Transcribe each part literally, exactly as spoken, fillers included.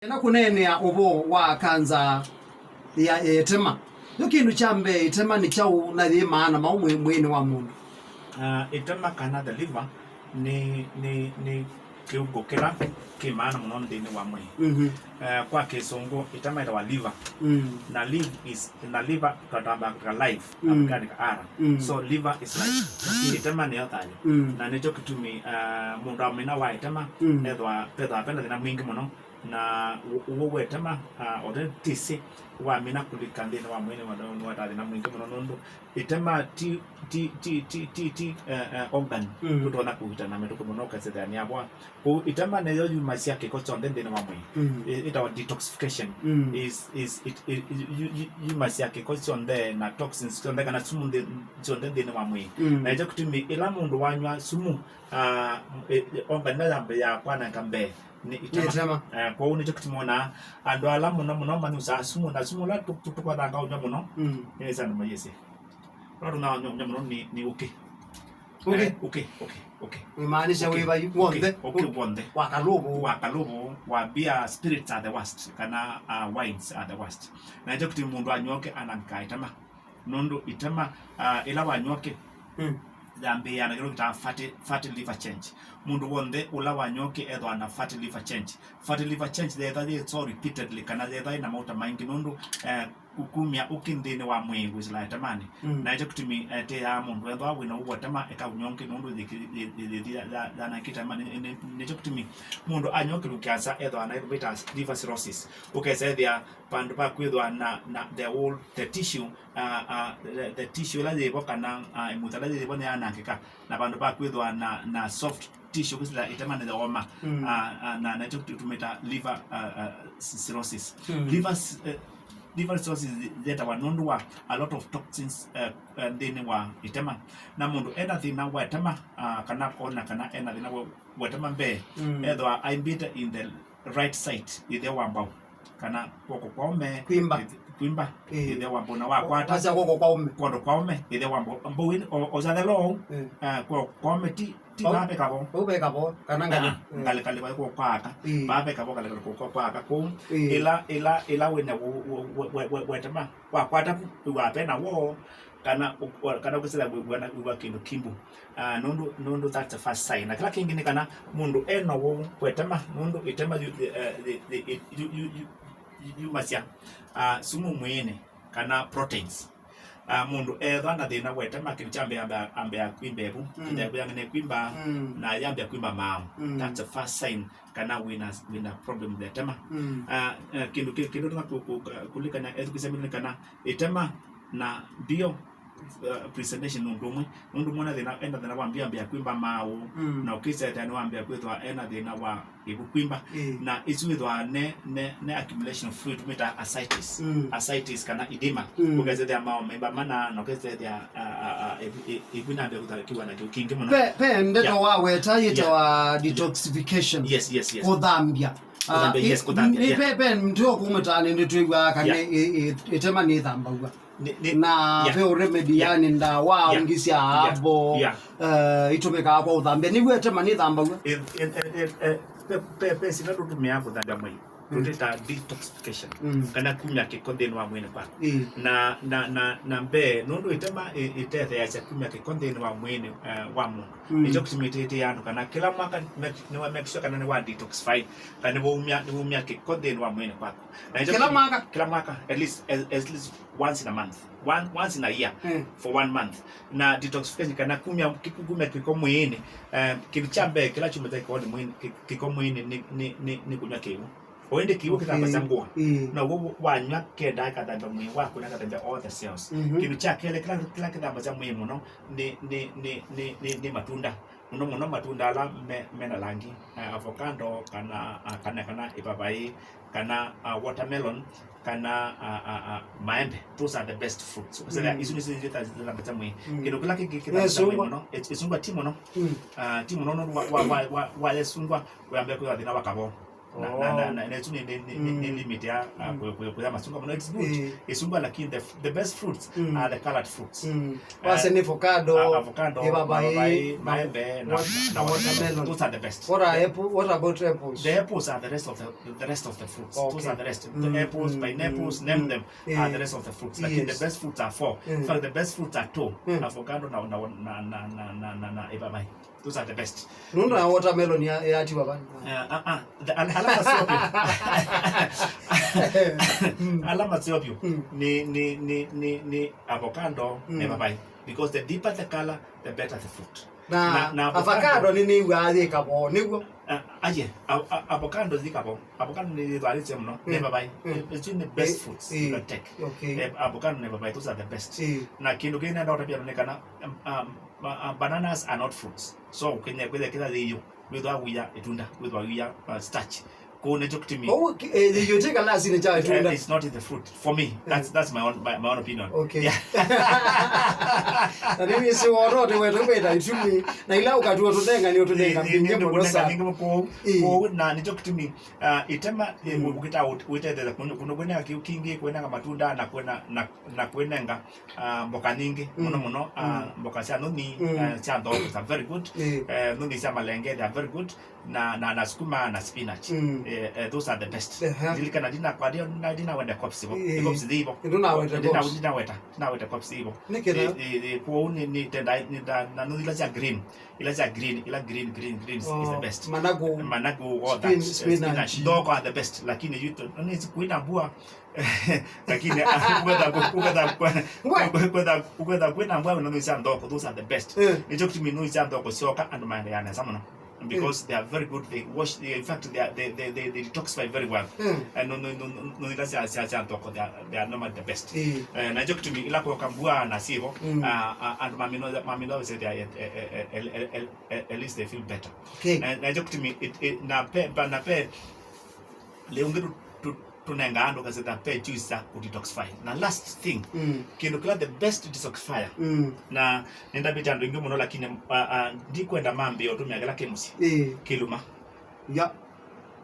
Enda kũneenea ũvoo wa kanza ya ĩtema. Yo kĩndũ kya mbee, ĩtema nĩ kyaũ na yĩ maana maũ mwĩ-, mwĩĩnĩ wa mũndũ? Ah, ĩtema kana the liver nĩ, nĩ, nĩ kĩungo kĩla kĩ maana mũno nthĩnĩ wa mwĩĩ. Mhm. Eh, kwa Kĩsũngũ, ĩtema ĩtawa liver. Mm. Na liv-, is, na liver tũtambaa kũtaka life, mm, na kũandĩka R. Mm. So liver is life. Mm. Ĩtema nĩyo thayũ. Mm. Na nĩkyo kĩtumi, ah, mũndũ amina wa ĩtema, mm, ethwa, pethwa pena thĩna mwingĩ mũno. Na ũ-, ũwau wa ĩtema, ah, ũte tĩsĩ wamina kũlika nthĩnĩ wa mwĩĩ nĩwata thĩna mwingĩ mũno, nũndũ ĩtema ti, ti, ti, ti, ti, ti, eh, eh, organ, mm, tũtonya kũgita na mĩtũkĩ mũno ũkesethĩa nĩavoa. Kwoou ĩtema nĩyo yumasya kĩko kyonthe nthĩnĩ wa mwĩĩ. Mm. Ĩ-, ĩtawa detoxification. Mm. Is, is, it, it, yu-, yu-, yu-, yumasya kĩko kyonthe na toxins syonthe kana sumu nthĩ-, syonthe nthĩnĩ wa mwĩĩ. Mm. Na ĩkyo kĩtumi ĩla mũndũ wanywa sumu, ah, ĩ-, ĩ-, organ ĩla yambĩĩaa kwananga mbee nĩ ĩtema. Nĩ ĩtema. Eh, kwoou nĩkyo kĩtumi wonaa andũ ala mũno mũno manyusaa sumu, na sumu ũla tũ-, tũ-, tũkwatanga ũnywa mũno, mm, nĩ andũ mayĩsĩ. Ũla tũnaa ũnywa, ũnywa mũno nĩ, nĩ ũkĩ. Ũkĩ? Eh, ũkĩ, ũkĩ, ũkĩ. Wĩmaanisha ũkĩ, wĩ vai ũkĩ, w'onthe? Ũkĩ w'onthe. Wa kalũvũ. Wa kalũvũ, wa beer, spirits are the worst, kana, uh, wines are the worst. Na nĩkyo kĩtumi mũndũ anywa ũkĩ anangaa ĩtema. Nũndũ ĩtema, ah, ĩla wanywa ũkĩ, mm, yambĩĩaa na kĩndũ kĩtaa fatty, fatty liver change. Mũndũ w'onthe ũla wanywa ũkĩ ethĩwa na fatty liver change. Fatty liver change yethĩwa yĩ so repeatedly, kana yethĩwa yĩna mauta maingĩ, nũndũ, eh, ku-, kumya ũkĩ nthĩnĩ wa mwĩĩ wĩsĩla ĩtemanĩ. Mm. Na ĩkyo kĩtumi, eh, tĩaa mũndũ ethĩwa wĩna ũwau wa ĩtema, eka ũnywa ũkĩ, nũndũ yĩ-, yĩ-, yĩ-, yĩ-, ya-, ya-, yanangĩte ĩtema. Nĩ-, nĩ-, nĩkyo kĩtumi mũndũ anywa ũkĩ lũkĩasa ethĩwa na ĩndũ twĩtaa liver cirrhosis. Ũkesa ethĩa vandũ va kwĩthĩwa na, na the whole, the tissue, uh, uh, the, the tissue ĩla yĩvo kana, uh, ĩmutha ĩla yĩvo nĩyanangĩka, na vandũ va kwĩthĩwa na, na soft tissue, kwĩsĩla ĩtema nĩyooma. Mm. Uh, uh, na, na ĩkyo tũmĩtaa liver, uh, uh, cirrhosis. Mm. Liver, uh, liver cirrhosis yĩtawa nũndũ wa a lot of toxins, uh, uh, nthĩnĩ wa ĩtema. Na mũndũ ena thĩna wa ĩtema, uh, kana ona kana ena thĩna wa, wa ĩtema mbee, mm, ethĩwa aimbĩte in the right side, ĩtheo wa mbau, kana kw'oko kwa ũme, kwimba, ĩth-, kwimba, ĩĩ, ĩtheo wa mbau, na wakwata, wasya kw'oko kwa ũme, kw'oko kwa ũme, ĩtheo wa mbau, mbau ĩno, o, o sya thelo ũu, ĩĩ, eh, kw'oko kwa ũme ti, ti vau, vaa veka vo. Vau veka vo, kana ngalĩ. Ah, ah, ĩĩ, ngalĩ, ngalĩ vai kw'oko kwa aka. Ĩĩ. Vaa veka vo, ngalĩ, ngalĩ kw'oko kwa aka. Kũu, ĩĩ, ĩla, ĩla, ĩla wĩna wũ-, wũ-, wũ-, wũ-, wũ-, wũ-, wetema, wakwata vu, wĩw'a vena woo, kana ũ-, kana ũkĩsĩla wĩw'a na, wĩw'a kĩndũ kimbu. Ah, nũndũ, nũndũ that's the first sign. Na kĩla kĩngĩ nĩ kana mũndũ ena ũwau wa ĩtema, nũndũ ĩtema yu-, eh, yu-, yu-, yu-, yumasya, ah, sumu mwĩĩnĩ, kana proteins. Ah, mũndũ ethwa na thĩna wa ĩtema, kĩndũ kya mbee ambĩa, ambĩa kwimba ĩvu. Mm. Kĩtha ĩvu yang'ene kwimba, mm, na yambĩa kwimba maaũ. Mm. That's the first sign kana wĩna, wĩna problem ya ĩtema. Mm. Ah, eh, kĩndũ kĩ-, kĩndũ tũna kũ-, kũ-, kũlikana ethukĩsya mĩtĩ nĩ kana ĩtema na mbio, uh, presentation nĩ ũndũ ũmwe. Nũndũ mwana thĩna, enda thĩna wa mbio ambĩa kwimba maaũ, mm, na ũkĩsethĩa nĩwambĩa kwĩthwa ena thĩna wa ĩvu kwimba. Ĩĩ. Na isu ĩthwa ne, ne, ne accumulation of fluid, tũmĩtaa ascites. Mm. Ascites kana edema. Mm. Ũkesethĩa maaũ maimba mana, na ũkesethĩa, a, a, a, ĩvu, ĩ-, ĩvu nambĩa kũthakiwa na kĩu kĩngĩ mũno. Pe, pe ndeto, yeah, waweta yĩtawa, yeah, detoxification. Yes, yes, yes. Kũthambia. Kũthambia, ah, yes, kũthambia, nĩ, yeah, pe, pe, ndio kumũtaanĩ nĩtwĩw'aa kana, yeah, ĩ-, ĩ-, ĩtema nĩthambaw'a. Nĩ, nĩ, na, yeah, ve remedy, yeah, yani ndawa, yeah, ũngĩ sya, yeah, herbal, yeah, eh, itũmĩkaa kwa ũthambia. Nĩw'o ĩtema nĩthambaw'a. Ĩ, ĩ, ĩ, ĩ, ĩ, pe, pe, pe, sila tũtũmĩaa kũthambia mwĩĩ. Mm. Tũtĩtaa detoxification. Mm. Kana kumya kĩko nthĩnĩ wa mwĩĩ kwaku. Mm. Na, na, na, na mbee, nũndũ ĩtema ĩ-, ĩtetheeasya kumya kĩko nthĩnĩ wa mwĩĩ, eh, wa mũndũ. Mm. Nĩkyo kĩtumi ĩtĩtĩaa andũ kana kĩla mwaka make, nĩwa make sure kana nĩwa detoxify, kana nĩwaumya, nĩwaumya kĩko nthĩnĩ wa mwĩĩ kwaku. Na nĩkyo kĩla kĩtumi mwaka? Kĩla mwaka, at least, at, at least once in a month. One, once in a year, mm, for one month. Na detoxification, kana kumya, kĩ-, kumya kĩko mwĩĩnĩ, eh, kĩndũ kya mbee kĩla kyumasya kĩko nĩ mwĩĩnĩ, kĩ-, kĩko mwĩĩnĩ nĩ, nĩ, nĩ, nĩ kũnyw'a kĩw'ũ. O ĩndĩ kĩw'ũ, okay, kĩthambasya ngũa. Mm. Na ũw'o wanywa kenda ĩkathambya mwĩĩ waku na ĩkathambya all the cells. Mhm. Kĩndũ kya kelĩ kĩla, kĩla kĩthambasya mwĩĩ mũno nĩ, nĩ, nĩ, nĩ, nĩ, nĩ matunda. Mũno mũno matunda ala me, mena langi, eh, avocado, kana, ah, kana, kana ĩvavaĩ, kana, ah, watermelon, kana, ah, ah, ah, maembe. Those are the best fruits. Ũkasya, mm, isu nĩsyo ithambasya mwĩĩ. Mm. Kĩndũ kĩla kĩngĩ kĩthambasya mwĩĩ, ĩsũngwa, mũno, ĩ-, ĩsũngwa ti mũno. Mm. Ah, ti mũno nũndũ wa, wa, wa, wa, wa ĩsũngwa wĩambĩa kwĩwa thĩna wa kavoo. Na, na, na, na, na ĩsu nĩ, nĩ, nĩ, nĩ, nĩ limit ya, uh, kũ-, kũ-, kũya masungwa mũno. It's good. Eh. Ĩsungwa, lakini the, the best fruits are the colored fruits. Mm. Wase nĩ avocado, a-, avocado, ĩvavaĩ, ĩvavaĩ, ma-, maembe, na, what, na watermelon. Those are the best. What are apple? What about apples? The apples are the rest of the, the rest of the fruits. Okay. Those are the rest. The apples, pineapples, name them, are the rest of the fruits. Lakini the best fruits are four. In fact, the best fruits are two. Avocado na, na, na ĩvavaĩ. Those are the best. Nũndũ na watermelon ya, yatiwa vani? Uh, uh, uh, the, al-, ala maseo vyũ. Ala maseo vyũ. Nĩ, nĩ, nĩ, nĩ, nĩ avocado na ĩvavaĩ. Because the deeper the color, the better the fruit. Na, na avocado nĩ, nĩw'aa yĩ kavoo, nĩw'o? Uh, aye, a-, a-, avocado yĩ kavoo. Avocado nĩ yĩthwaa yĩ mũno, na ĩvavaĩ. It's in the best fruits you can take. Okay. Eh, avocado na ĩvavaĩ, those are the best. Na kĩndũ kĩngĩ nenda ũtavya nĩ kana, um, um, Ma-, uh, bananas are not fruits. So, kwenye, kwenye kĩla yĩyo, wĩthwa wia ĩtunda, wĩthwa wia, uh, starch. Kũu nĩkyo kĩtumi. Oh, ki-, eh, yĩyo ti kĩlasini kya ĩtunda. Eh, it's not in the fruit. For me, that's, that's my own, my, my own opinion. Okay. Yeah. Na nĩnĩsĩ wona ũtĩ wetu kwĩta itumi, na ila ũkatua tũthenga nĩ ũtũthenga mbingĩ mũno sana. Kũu, kũu, na nĩkyo kĩtumi, uh, ĩtema, eh, ũkĩta wĩtethela kũndũ kwĩna kĩu kĩngĩ, kwĩna matunda na kwĩna, na, na kwĩnenga ah, mboka nyingĩ, mũno mũno, ah, mboka sya nyũnyi, eh, sya nthoo, they are very good. Eh, nyũnyi sya malenge, they are very good. Na, na, na sukuma na spinach. Eh, eh, those are the best. Ndilikana ndina, kwa ndio, na ndina wenda cops ivo. Cops ivo. Ndina, ndina weta, ndina weta cops ivo. Nĩ kĩna? Eh, eh, eh, kwoou nĩ, nĩ tenda, nĩ ta, na nyũnyi ila sya green. Ila sya green, ila green, green, green is, is the best. Managu. Managu, all that, eh, spinach. Thoko are the best. Lakini you to, nĩ siku ina mbua, lakini, ah, kwetha, kwetha, kwetha, kwetha kwĩna mbua, nyũnyi sya nthoko, those are the best. Eh. Nĩkyo kĩtumi nyũnyi sya nthoko syoka, andũ maendeea nesa mũno. Because they are very good, they wash, they, in fact, they are, they, they, they, they detoxify very well. Eh, no, no, no, no, no, ila sya, sya, sya nthoko, they are, they are normally the best. Eh, na nĩkyo kĩtumi ila kwoka mbua na sivo, ah, ah, andũ mamino, mamino, they are, eh, eh, eh, eh, eh, eh, at least they feel better. Okay. Na, na nĩkyo kĩtumi, it, it, na pe, pa, na pe, leo ngitu, tu, tunenga andũ kaseta pe juice za ku detoxify. Na last thing, kĩndũ kĩla the best detoxifier. Na nĩndavĩte andũ aingĩ mũno, lakini, uh, uh, ndikwenda mambĩe ũtũmĩa kĩla kĩ mũsyĩ. Ĩĩ. Kĩluma. Ya.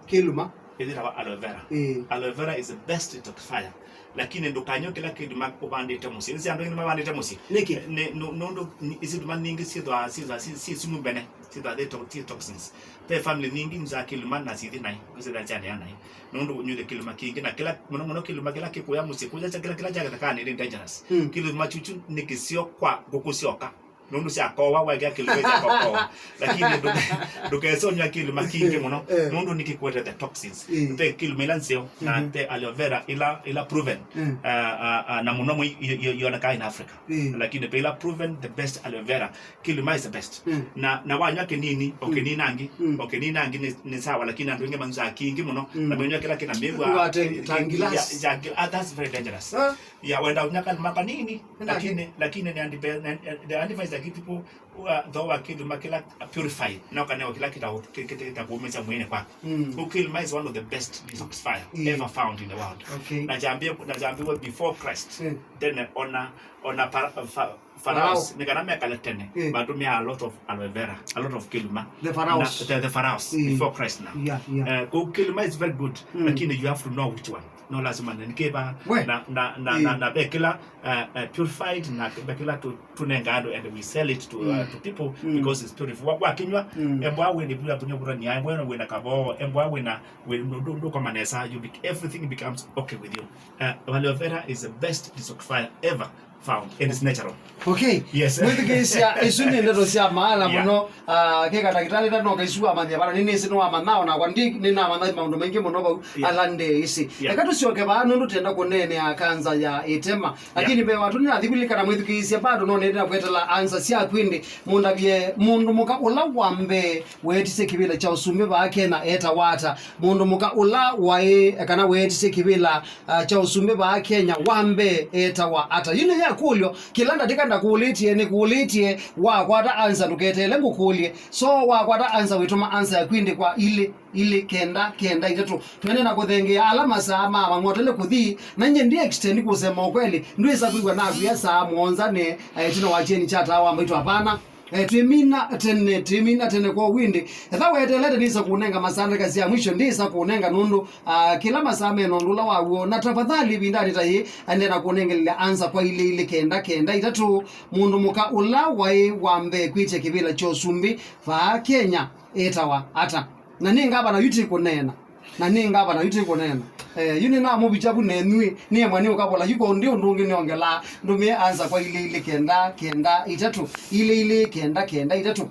Kĩluma. Ĩthĩtawa aloe vera. Ĩĩ. Aloe vera is the best detoxifier. Lakini ndũkanywe kĩla kĩluma ũvandĩte mũsyĩ. Nĩsĩ andũ aingĩ nĩmavandĩte mũsyĩ. Nĩkĩ? Nĩ, nũ-, nũndũ nĩ, isiluma nyingĩ syĩthwa, syĩthwa, syĩ, syĩ sumu mbene. Syĩthwa syĩ to-, syĩ toxins. Ve family nyingĩ nyusaa kĩluma na sithi naĩ. Kwĩsĩla syanea naĩ. Nũndũ ũnyw'ĩte kĩluma kĩingĩ na kĩla, mũno mũno kĩluma kĩla kĩkũya mũsyĩ, kũya kya kĩla, kĩla kya gĩthakanĩ nĩ dangerous. Mm. Kĩluma kyukyu nĩ kĩseo kwa ngũkũ syoka. Nũndũ syakowa, waĩkĩa kĩluma syakokowa. Lakini ndũke-, ndũkese ũnyw'a kĩluma kĩingĩ mũno. Eh. Nũndũ nĩkĩkwetete toxins. Eh. Ve kĩluma ila nzeo, na ve aloe vera ila, ila proven. Mm. Ah, ah, ah, na mũno mũno i-, i-, i-, ionekaa in Africa. Eh. Lakini ve ila proven the best aloe vera. Kĩluma is the best. Mm. Na, na wanywa kĩnini, o kĩninangi, o kĩninangi nĩ, nĩ sawa, lakini andũ aingĩ manyusaa kĩingĩ mũno, na manywa kĩla kĩna mĩw'a. Ĩwate ta glass. Ya, ya, ah, that's very dangerous. Ah. Ya, wenda ũnywa kalima kanini, lakini, lakini nĩ antibe-, nĩ, nĩ, the advice I give people, uh, though wa kĩluma kĩla purified, na ũkaneo kĩla kĩta, kĩ-, kĩ-, kĩtakũũmĩsya mwĩĩnĩ kwaku. Mm. Kũ kĩluma is one of the best detoxifier ever found in the world. Okay. Na kyambie, na kyambiwe before Christ. Mm. Then ona, ona para-, fa-, Pharaohs, nĩ kana mekale tene, matũmĩaa a lot of aloe vera, a lot of kĩluma. The Pharaohs. Na, the, the Pharaohs, before Christ now. Yeah, yeah. Eh, kũ-, kĩluma is very good, lakini you have to know which one. No lazima nĩ kĩva, na, na, na, na, na ve kĩla, eh, eh, purified, na ve kĩla tu-, tunenga andũ and we sell it to, uh, to people because it's purified. Wa, wakinywa, embwa wĩna vula punya kurania, embwa wĩna kavoo, embwa wĩna, wĩ-, ndũ-, ndũ-, ndũkoma nesa, you bec-, everything becomes okay with you. Uh, aloe vera is the best detoxifier ever found and it's natural. Okay. Yes. Mwĩthukĩĩsya, isu nĩ ndeto sya maana mũno. Ah, kĩka ndakĩtalĩ ta noka isu wamanyia vana, nĩnĩsĩ nĩwamanya, o nakwa ndi nĩnamanya maũndũ maingĩ mũno vau ala ndĩĩsĩ. Yeah. Eka tũsyoke vaa nũndũ tenda kũneenea kanza ya ĩtema. Lakini mbee wa tũnĩnathi kũlilikana mwĩthukĩĩsya bado no nĩenda kwetela ansa syaku ĩndĩ mũndavye mũndũ mũka ũla wa mbee weetisye kĩvĩla kya ũsumbĩ vaa Kenya etawa ata? Mũndũ mũka ũla waĩ kana weetisye kĩvĩla ah, kya ũsumbĩ vaa Kenya wa mbee etawa ata? Yu nĩ ya kũlyo, kĩla ndatĩka ndakũlĩtye, nĩkũlĩtye, wakwata ansa ndũketeele ngũkũlye. So, wakwata ansa wĩtũma ansa yaku ĩndĩ kwa ilĩ, ilĩ, kenda, kenda, itatũ. Twende na kũthengeea ala masaa ma mang'otele kũthi, na nyie ndi extend kusema ukweli, ndwĩsa kwĩw'a nakwĩa saa mũonza ne, eh, ĩtina wa kyeni kya taa wa mbaitũ, hapana. Eh, twĩmina tene, twĩmina tene. Kwoou ĩndĩ, etha weteelete nĩsa kũnenga masaa ndakĩka sya mwisho, ndĩsa kũnenga nũndũ, ah, kĩla masaa mena ũndũ ũla waw'o. Na tafadhali, ĩvindanĩ ta yĩĩ, endeea na kũnengelelya ansa kwa ilĩ ilĩ kenda kenda itatũ, mũndũ mũka ũla waĩ wa mbee kwĩtya kĩvĩla kya ũsumbĩ vaa Kenya etawa ata? Na nĩ ngavana yu tĩkũneena. Na nĩ ngavana yu tĩkũneena. Eh, yu nĩnamũvikya vu nenyu, nĩemwa nĩ ũkavola yu, kwa ũndũ ũndũ ũngĩ nĩongelaa, ndũmĩe ansa kwa ilĩ ilĩ kenda kenda itatũ, ilĩ ilĩ kenda kenda itatũ.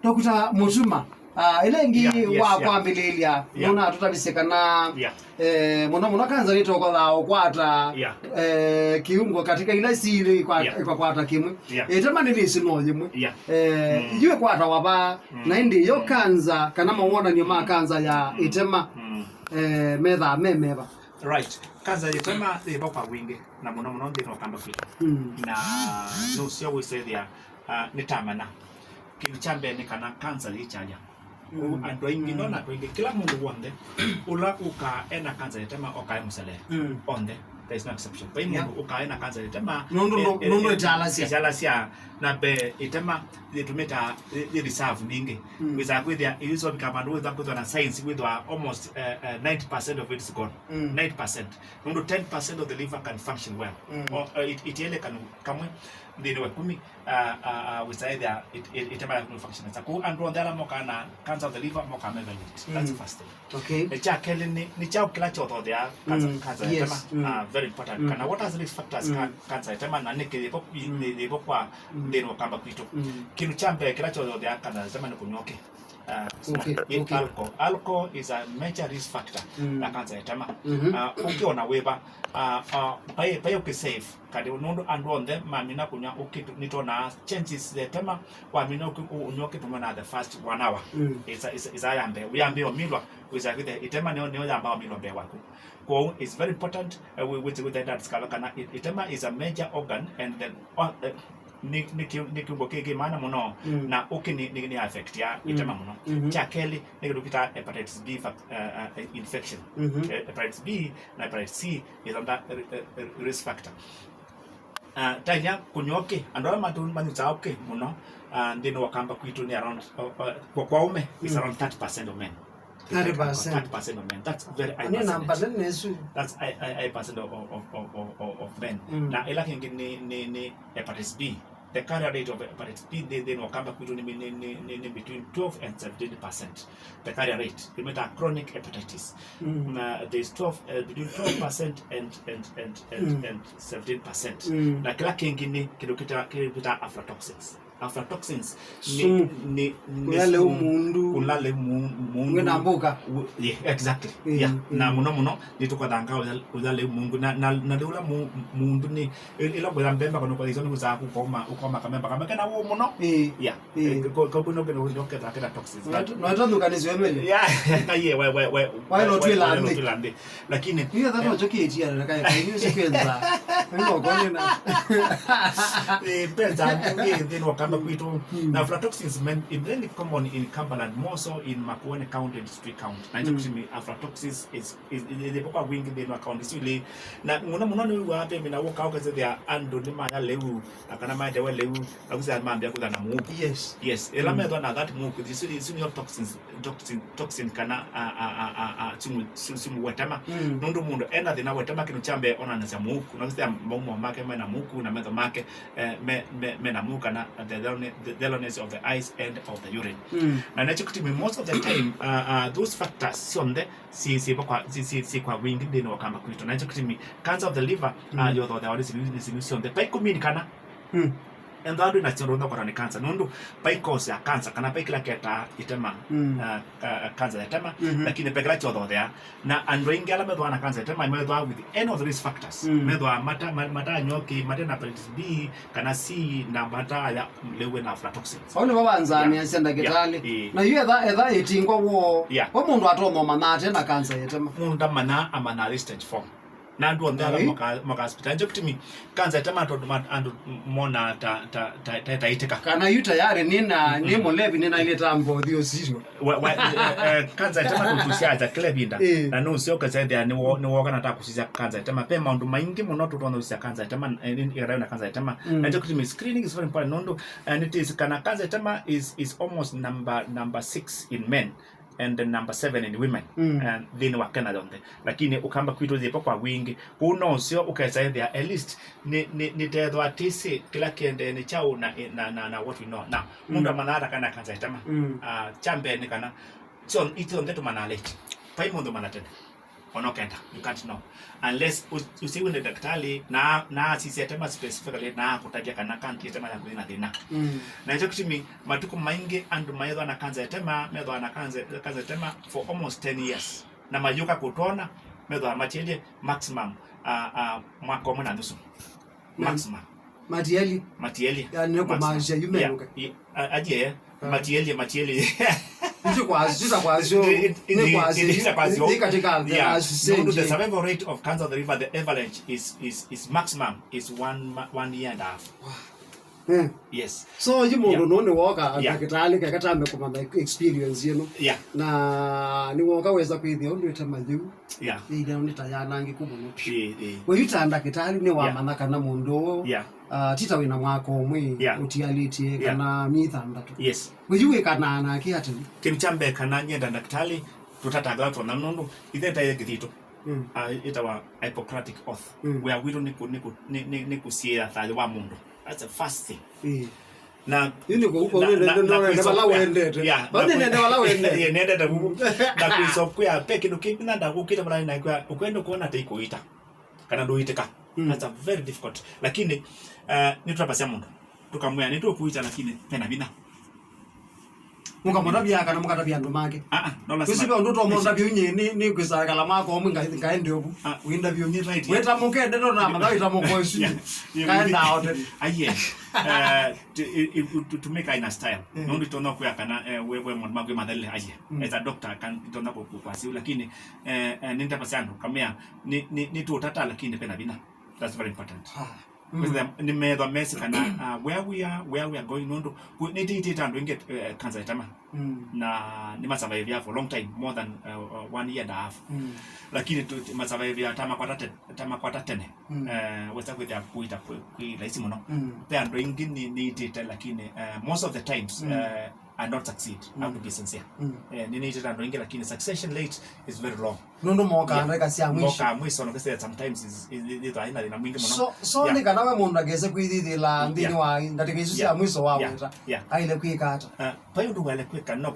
Doctor Mutuma, ah, ĩla ĩngĩ, yeah, yes, wa, yeah, kwambĩlĩĩlya, yeah, nũna tũtavisye kana, yeah, eh, mũno mũno kanza nĩtokothaa ũkwata, yeah, eh, kiungo katika ila sili kwa, yeah, ikakwata kĩmwe. Yeah. Ĩtema nĩvĩsĩ no yĩmwe. Yeah. Eh, mm, yu ĩkwatawa vaa, mm, na ĩndĩ yo, mm, kanza kana mawonany'o ma kanza ya, mm, ĩtema, mm, eh, methaa me meva? Right. Kanza ya ĩtema yĩvo kwa wingĩ, na mũno mũno nthĩnĩ wa kamba kwitũ. Mm. Na nũseo wĩsethĩa, ah, nĩtamana. Kĩndũ kya mbee nĩ kana kanza yĩkyalya. Kwoou, mm, andũ aingĩ, mm, ndona andũ aingĩ, kĩla mũndũ w'onthe ũla ũkaa ena kanza ya ĩtema okaa e mũsele. Mm. Onthe. There is no exception. Vai, yeah, mũndũ ũkaa ena kanza ya ĩtema, nũndũ, eh, nũ-, eh, nũndũ eh, ĩtalasya, ĩtalasya, na mbee ĩtema yĩtũmĩtaa yĩ, yĩ reserve ningĩ. Mm. Wĩsaa kwĩthĩa ĩyĩsovika vandũ wĩtha kwĩthwa na signs wĩthwa almost, eh, eh, ninety percent of it is gone. Mm. Ninety percent. Nũndũ ten percent of the liver can function well. Mm. Or, eh, it, ĩtiele kanũ kamwe nthĩnĩ wa ĩkũmi, ah, ah, ah, wĩsaĩthĩa it-, it-, ĩtema yaku nĩ function nesa. Kwoou andũ onthe ala mokaa na cancer of the liver mokaa me evaluate. That's, mm, the first thing. Okay. Eh, kya kelĩ nĩ, nĩ kyaũ kĩla kyothotheaa cancer, mm, cancer ya, yes, ĩtema? Mm. Ah, very important. Mm. Kana what are the risk factors, mm, ka cancer ya ĩtema, na nĩkĩ yĩvo, mm, yĩvo kwa, mm, nthĩnĩ wa kamba kwitũ? Mm. Kĩndũ kya mbee kĩla kyothotheaa cancer ya ĩtema nĩ kũnyw'a ũkĩ. Ah, okay, okay. Alcohol. Alcohol is a major risk factor, mm, ya cancer ya ĩtema. Mm-hmm. Ah, ũkĩ ona wĩva, ah, ah, vai, vai ũkĩ safe. Kati nũndũ andũ onthe mamina kũnyw'a ũkĩ, nĩtwonaa changes ya ĩtema, wamina ũkĩ, ũ-, ũnyw'a ũkĩ vamwe na the first one hour. Mm. Ĩsa, ĩsa, ĩsa ya mbee. Ũyambĩĩa ũmilwa, wĩsa kwĩthĩa ĩtema nĩyo, nĩyo yambaa ũmilwa mbee waku. Kwoou, it's very important, eh, wĩ-, wĩsĩ kwĩthĩa ndadiscover kana ĩ-, ĩtema is a major organ and then, oh, eh, nĩ, nĩ kĩ-, nĩ kĩungo kĩ, kĩ maana mũno, mm, na ũkĩ nĩ, nĩ, nĩ affectia, mm, ĩtema mũno. Mm-hmm. Kya kelĩ, nĩ kĩndũ kĩtaa hepatitis B fac-, eh, eh, infection. Mm-hmm. Eh, hepatitis B na hepatitis C is another, eh, eh, risk factor. Ah, taĩlya kũnyw'a ũkĩ, andũ ala matu-, manyusaa ũkĩ mũno, ah, nthĩnĩ wa kamba kwitũ nĩ around, uh, uh, kwa, kwa aũme, it's, mm, around thirty percent of men. Thirty percent. Thirty percent of men. That's very high percentage. Nĩ namba nene ĩsu. That's high, high, high percent of, of, of men. Mm. Na ĩla kĩngĩ nĩ, nĩ, nĩ hepatitis B. The carrier rate of hepatitis B nthĩ, nthĩnĩ wa kamba kwitũ nĩ, nĩ, nĩ, nĩ, nĩ between twelve and seventeen percent. The carrier rate. Ĩmĩtaa chronic hepatitis. Mm. Na there's twelve, uh, between twelve percent and, and, and, and, mm, and seventeen percent. Mm. Na kĩla kĩngĩ nĩ kĩndũ kĩta-, kĩndũ kĩtaa aflatoxins. Aflatoxins nĩ, sumu, nĩ, nĩ kũya lĩu sumu, mũndũ. Kũla lĩu mu-, mũndũ. Wĩna mbũka. Wĩ-, yeah, exactly. Mm, yeah. Mm. Na mũno mũno, nĩtũkothangaa ũya, ũya lĩu mũndũ. Na, na, na lĩu ũla mu-, mũndũ nĩ, ĩ-, ĩla kũya mbemba kana kũya iso nĩ kũsaa kũkoma, ũkoma kamemba, kamemba kena wũ mũno. Ĩĩ. Yeah. Ĩĩ. Eh, ko-, ko-, ko-, no kena wũ, no ketha, kena toxins. Noĩtũthũkanĩsya ũmĩlĩ. Yeah. Kaye, we, we, we, waĩle ũtwĩla nthĩ. Lakini, yu etha, eh, no kyo kĩtia na kaye, kaye, yu syo kwenza. Yu no kone na. Eh, pesa ngi nthĩnĩ wa kamba kwitũ. Mm. Na aflatoxins, men, is very common in Cumberland, more so in Makueni County and Kitui County. Na ĩkyo, mm, kĩtumi aflatoxins is, is, is, is kwa wingi nthĩnĩ wa county isu ilĩ. Na mũno mũno nĩ wĩw'aa ve mĩna ũka ũkasethĩa andũ nĩ maya lĩu, na kana maendewe lĩu, na kũsya mambĩa kũtha na mũuku. Yes. Yes. Ĩla, mm, methwa na that mũuku, isu, isu nĩyo toxins, toxin, toxin kana, a, a, a, a, a, sumu, su-, sumu wa ĩtema. Mm. Nũndũ mũndũ ena thĩna wa ĩtema, kĩndũ kya mbee onanasya mũuku, na kũsya maumo make mena mũuku, na metho make, eh, me, me, mena mũuku, kana the yellow-, the yellowness of the eyes and of the urine. Mm. Na nĩkyo kĩtumi most of the time, uh, uh, those factors syonthe si, si kwa, si, si, si kwa wingi nthĩnĩ wa kamba kwitũ. Na nĩkyo kĩtumi cancer of the liver, uh, mm, yothothewa nĩ sinyu, nĩ sinyu syonthe. Vai kũmini kana, mm, ethĩwa ndwĩ nasyo ndũtonya kwatwa nĩ cancer, nũndũ vai cause ya cancer, kana vai kĩla kĩetaa ĩtema, mm, uh, uh, cancer ya ĩtema, mm-hmm, lakini ve kĩla kyothotheaa. Na andũ aingĩ ala methĩawa na cancer ya ĩtema methĩawa with any of the risk factors. Mm. Methĩawa mata-, ma-, matanywa ũkĩ, mate na hepatitis B kana C, na mataya lĩu na aflatoxins. Au nĩvo vanzanĩasya, yeah, ndakĩtalĩ. Yeah. Ĩĩ. Na yu etha, etha ĩtingwa woo. Yeah. We mũndũ atonya ũmanya ate na cancer ya ĩtema? Mũndũ ndamanya, amanya arĩ stage four. Na andũ onthe ala Ai. maka- makaspita nje kũtumi kanza ĩtema tondũ ma- andũ monaa ta ta ta ta- ta itĩka. Kana yu tayari nĩ na nĩ mũlevi nĩ na ile tambo thio sisio. Wa- wa- eh, eh, kanza ĩtema tũtusyaja kĩla ĩvinda. Eh. Na nũseo ũkasethĩa nĩwo- nĩwoka na takusisya kanza ĩtema. Pe maũndũ maingĩ mũno tũtonya kusisya kanza ĩtema, eh, nĩ- ĩkatau na kanza ĩtema. Mm. Na nje kũtumi screening is very important nũndũ, eh, nĩtĩsĩ kana kanza ĩtema is is almost number number six in men and the number seven in women. Mm. And nthĩnĩ wa Kenya yonthe. Lakini ũkamba kwitũ yĩpo kwa wingĩ. Kũu no ũseo ũkesa ĩthĩa at least nĩ- nĩ- nĩtethwa tĩsĩ kĩla kĩendee nĩ kyaũ na, na, na, na what we know. Now, mũndũ Mm. amanaa ata kana kanza ĩtema. Mm. Ah, kya mbee nĩ kana syo- ithyĩ onthe tũmanaa late. Vai mũndũ mana tene. Ona ũkenda, you can't know. Unless ũ- ũsiw'e nĩ ndakĩtalĩ na- na asisya ĩtema specifically na akũtavya kana kanza ĩtema yaku yĩna thĩna. Mm. Na ĩkyo kĩtumi matukũ maingĩ andũ maethwa na kanza ĩtema, methwa na kanza kanza ĩtema for almost ten years. Na mayũka kũtwona, methwa matielye maximum, uh, uh, mwaka ũmwe na nusu. Maximum. Matielye. Matielye. Yani nĩ kũmaanisha yu menuke. Yeah. I- a- Ajie, Ah. matielye, matielye. Isi kwasyo, isi kwasyo, It- it- ni it- kwasyo, it- isi kwasyo. Ni katika the Yeah. last Nũndũ the stage. survival rate of cancer of the liver, the average is is is maximum is one ma- one year and a half. Eh. Yes. So yu mũndũ Yeah. nũũ nĩ woka Yeah. ndakĩtalĩ keka tambe kũmanya experience ĩno. Yeah. Na nĩ woka weza kwĩthĩa ũndũ ĩtema yĩu. Yeah. Ĩthĩa nĩ ta yanangĩku mũno. Ĩ- ĩ. We yu ta ndakĩtalĩ nĩ Yeah. wamanya kana mũndũ ũũ Yeah. Ah, tita wĩna mwaka ũmwe Yeah. ũtialĩtie Yeah. kana myei thanthatũ. Yes. We yu wĩkanaa nake atĩa? Kĩndũ kya mbee kana nyenda ndakĩtalĩ tũtatangawa twona nũndũ ithe taĩe kĩthitũ. Mm. Ah, ĩtawa Hippocratic oath. Mm. Wĩa witũ nĩ kũ- nĩ kũ- nĩ- nĩ- nĩ kũsiĩĩa thayũ wa mũndũ. That's the first thing. Ĩĩ. Na Yu nĩ kũu kũu na- nende- na- nende- na nende vala kwĩsokea. Wendete. Yeah, Vau na nĩ kwĩ- nende vala wendete. Yeah, nendete vuvu. Na kwĩsokwĩa pe kĩndũ kĩngĩ na ndakũkĩte vala nakwĩa ũkwenda kuona ta ikũita. Kana ndũitĩka. Mm. That's a very difficult. Lakini uh, nĩtũtavasya mũndũ tũkamwĩa nĩtũkũita lakini pena vinya. Mũkamũtavya kana mũkatavya andũ make. Ah, ah, no lazima. Kwĩsĩ ve ũndũ tũmũndavya unye nĩ nĩ kwĩsakala mwaka ũmwe ngai- ngaende ũvu. Ah, wĩndavya unye right. Wĩta mũkende no na mathaũ ĩta mũkoe sunye. Yeah, yeah, kaenda ote. Aye. Uh, to, to, to make in a style. Mm. Nũndũ itonya kuya kana eh, we we mũndũ makwĩ mathelele aye. Mm. As a doctor kan itonya kukwasiu lakini eh, eh, nĩndavasya andũ kamea nĩ nĩ nĩ tũtata lakini pena vinya. That's very important. Ah. Mm. Kwĩsĩla nĩmethwa mesĩ kana uh, where we are, where we are going nũndũ ku- nĩtĩitĩte andũ aingĩ eh, kanza ĩtema. Mm. Na nĩmasurvivea for a long time, more than uh, uh, one year and a half. Mm. Lakini tu- masurvivea tamakwata te- tamakwata tene. Mm. Eh, wesa kwĩthĩa kũita kwĩ- kwĩ laisi mũno. Mm. Pe andũ aingĩ nĩ- nĩitĩte lakini uh, most of the times Mm. uh, and not succeed. I have to be sincere. Mm. Eh, nĩnĩitĩte andũ aingĩ lakini succession rate is very low. Nũndũ mokaa Yeah. ndeka sya mwisho. Mokaa mwisho, no kĩsĩa sometimes is- is- is- ĩthwa ĩna thĩna mwingĩ mũno. So, so Yeah. nĩ kana we mũndũ akese kwĩthithĩla nthĩnĩ Yeah. wa ndatĩka isu sya Yeah. mwisho wa Yeah. weta. Yeah. Aile kwĩka ata? Uh, vai ũndũ waile kwĩka no